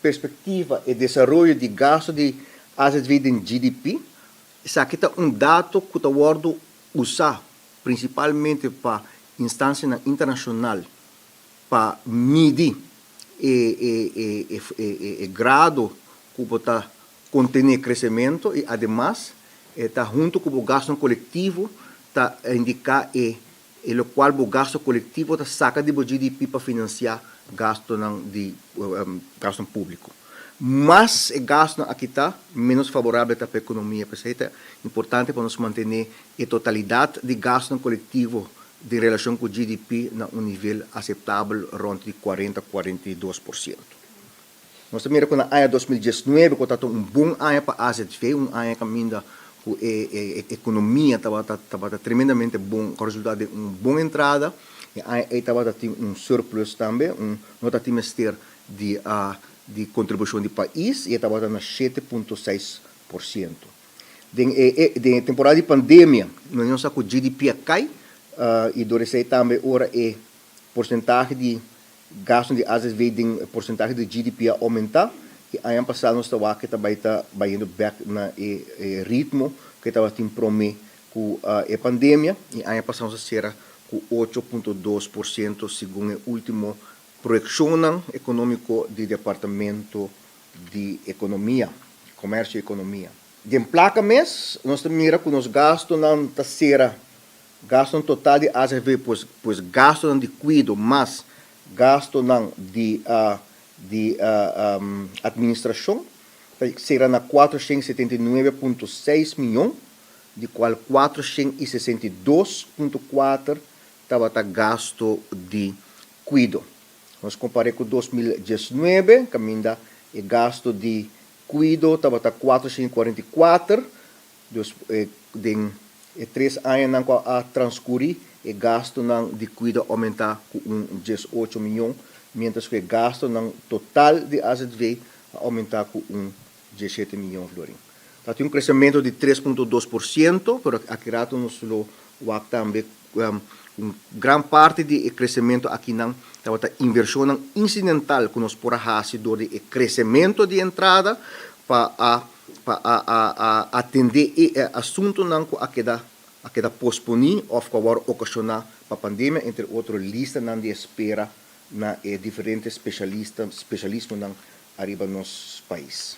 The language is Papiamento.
perspectiva e desaroyo di gasto di AZV den GDP. Esaki ta un dato cu ta wordo usa principalmente pa instancianan internacional pa midi e grado cu bo ta contene crecemento y ademas e ta hunto cu bo gastonan colectivo ta indica e locual bo gasto colectivo ta saca di bo GDP pa financia gastonan di gastonan publico. Mas e gastonan aki ta, menos favorable ta pa economia. P'esey ta importante pa nos mantene e totalidad di gastonan colectivo den relacion cu GDP na un nivel aceptabel rond di 40, 42%. Nos ta mira cu na aña 2019, cu tabata un bon aña pa AZV, un aña caminda cu e economia tabata tremendamente bon, cu resulta di un bon entrada, e aña ey tabata tin un surplus tambe, un no tatin mester di contribucion di pais y e tabata na 7.6%. Den e temporada di pandemia, nos sa cu GDP a cay y door esey tambe ora e porcentahe di gasto di AZV den porcentahe di GDP a aumenta y aña pasa nos ta wak cu ta bay ta bayendo bek na e ritmo cu tabatin prome cu e pandemia y aña pasa nos a cera cu 8.2% segun e ultimo proyeccionnan economico di Departamento di Economia, Comercio y Economia. Den placa mes, nos ta mira cu nos gastonan ta cera, gasto total di AZV, pues gastonan di cuido mas gastonan di administracion, ta cera na 479.6 miyon, di cual 462.4 tabata gasto di cuido. Nos compara cu 2019, caminda e gasto di cuido tabata 444, dus den e 3 añanan cu a transcuri, e gastonan di cuido a aumenta cu un 18 miyon, mientras cu e gastonan total di AZV a aumenta cu un 17 miyon florin. Tin un crecemento di 3.2%, pero aki rato nos lo wak tambe un gran parti di crecemento akinan tabata inversion incidental cu nos por a haci door di crecemento di entrada pa a atende e asuntonan cu a keda posponi of cu a ocasiona pa pandemia, entre otro listanan di espera na diferente specialismonan ariba nos pais.